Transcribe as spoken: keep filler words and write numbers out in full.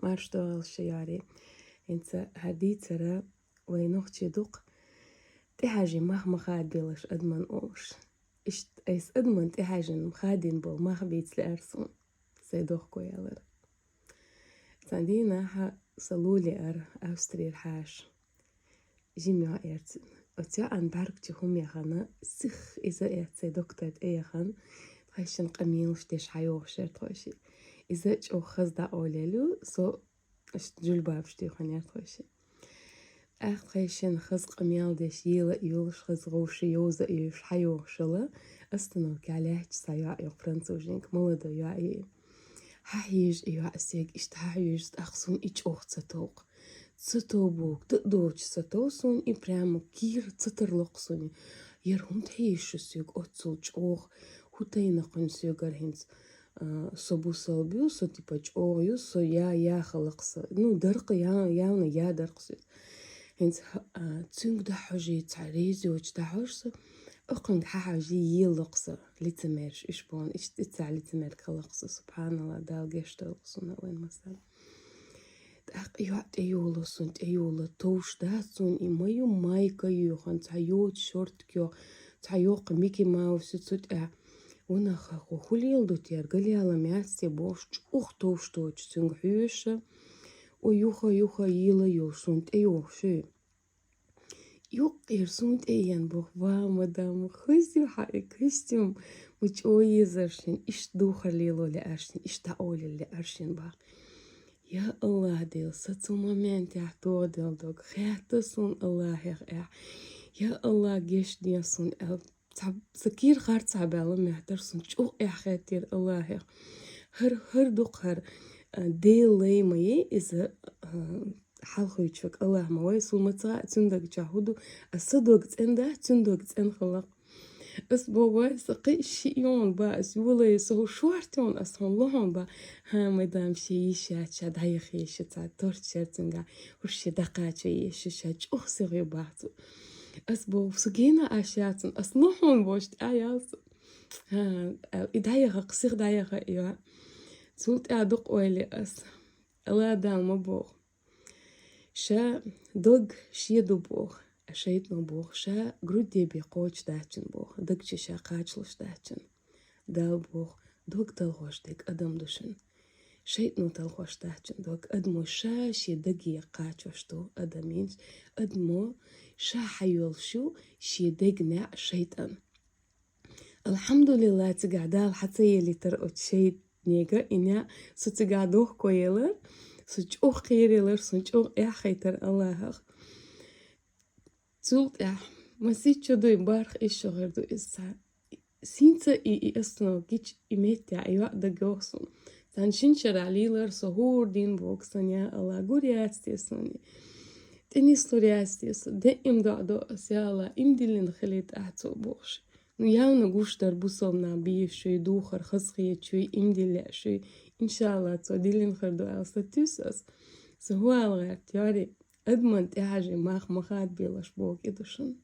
Марш догӀалша, йоӀарий. ХӀинца хӀара дийцар вай нохчий дукха тӀехьажий мах ма хадабелаш адаман олуш. Иштта айса адаман тӀехьажийна хадийна болу мах бийца лаьара суна, сайн дохко ялар. Цхьана дийнахь сан лулахь яра Австрера хьаша. Жима йоӀ яра цуьнан. Оцу йоӀан бӀаьрг чу хӀума яхана, сих иза эццай доктор тӀе яхана, тхайшинна къамелаш деш хьайогӀуш яра тхойшиъ. Иза чӀогӀа хаза дӀаолийла ю, со иштта жуьльбабаш туьйхина яра тхойшиъ. ТӀаккха тхайшинна хаза къамел деш, ела а йолуш, хаза гӀовши йовза а йовзуш хьайогӀуш йолу, остановкехь лаьтташ цхьа йоӀ ю француженка, молодой йоӀ ю. Хьахьежа и йоӀ соьга, иштта хьахьоьжуш, тӀаккха суна и чӀогӀа ца тов. Ца тов боху, дан доцуш ца тов суна и, прямо кийра ца тарло-кх суна. Яра хӀунда хьежа шу соьга оццул чӀогӀа, хӀун тайна-кх хьуна соьгара хӀинца? А, со бусалба ю, со типа чӀогӀа ю, со я, я хала-кх со. Ну, дара-кх, я, явно я дара-кх соьца. ХӀинца, а, цуьнга дӀахьожий, цхьа реза йоцуш дӀахьожу со, окхуьнга хьахьожий, ело-кх со. Лицемерш уьш боху, иштта цхьа лицемерка хала-кх со, субханалла, Дала гечдойла-кх суна, вайн масал. ТӀаккха и йоӀ тӀейолу суна, тӀейолу, товш дац суна и, ма ю майка йоьхна, цхьа йоцу шортик йоху, цхьа йоккха Микки Маус ю цу тӀехь. Ванах хӀокхо хӀун леладо те, галъяла ма яц те бохуш, чӀогӀа товш доцуш цуьнга хьоьжуш. Ой, юха, юха, йила йолуш суна тӀейогӀуш ю. Юккъера суна тӀеена боху: «Ва, мадам, хаза ю хьан и костюм, ма чӀогӀа езара шена, иштта духар лело лаьара шена, иштта дӀаолийла лаьара шена», бах. Я АллахӀ Дела, сан цу моментехь тоха делла дог хаьттира суна АллахӀех эхь. Я АллахӀ, гечде суна аьлла, цхьа, сан кийра харцахьа баьлла моьттура суна, чӀогӀа эхь хаьттира АллахӀех. ХӀара, хӀара ду-кх хӀара, а, Делан лай ма яй иза, а, хьалхуьйтуш верг АллахӀ ма вай, суна ма ца хаьа цуьнан даг чохь хӀун ду, ас сан дог цӀена дац, цуьнан дог цӀена хилла-кх. Ас боху: «Вай, сан кхин шиъ йогӀун ба, ас йолай, сан хӀу шорта йогӀун, ас хьуна ло хьуна ба». «ХӀан, мадам, шен йиш яц, ша дӀаяха еза, ша цхьа торт шер цуьнгахь, хӀу шен дӀакхачо еза, ша чӀогӀа сиха ю», бах цо. Ас боху: «Сан гена Ӏаш яц хьуна, ас ло хьуна», бохуш, тӀаьхьа ялсу. ХӀан, аьлла, и дӀаяха-кх, сиха дӀаяха и йоӀ. Цул тӀаьхьа дукха ойла йи ас. АллахӀ Дала ма боху: «Ша дог шен ду», боху, а шайтӀано боху: «Ша грудь дебе кхочуш дац шуна», боху, даг чу ша кхачалуш дац шуна. Дала боху: «Дог талхош дерг адам ду шуна». ШайтӀано талхош дац шуна дог. Адамо ша шен даге кхачош ду, адамийн, адамо ша хьайолуш ю шен дега неӀ шайтӀан. АлхьамдулиллахӀ, цигахь Дала хьа ца елийтира оцу шайтӀанега и неӀ, со цигахь дохко елар, со чӀогӀа кхераелар, суна чӀогӀа эхь хайтар АллахӀах. Цул тӀаьхьа масийтта чу дуй, барх исс шо хир ду иза цхьа. ХӀинца и, и остановка гича, и меттехь и йоӀ дагайогӀу суна. Цхьана шина шарахь лийлар со, хӀора дийнахь боху сан: «Я АллахӀ, гур яц те суна? ТӀенислур яц те со? Даим доӀа до ас, я АллахӀ, иман диллина хилийта ахь цо», бохуш. Ну, явно гуш дара бусалба нах бийшуй, духар хазахетачуй, иман диллехьашуй. ИншаАллахӀ, цо диллина хир ду аьлла, сан туьйсу ас. Сан хӀу ала гӀерта, йоӀарий, адаман тӀехьажий мах ма хадабелаш боху и ду шуна.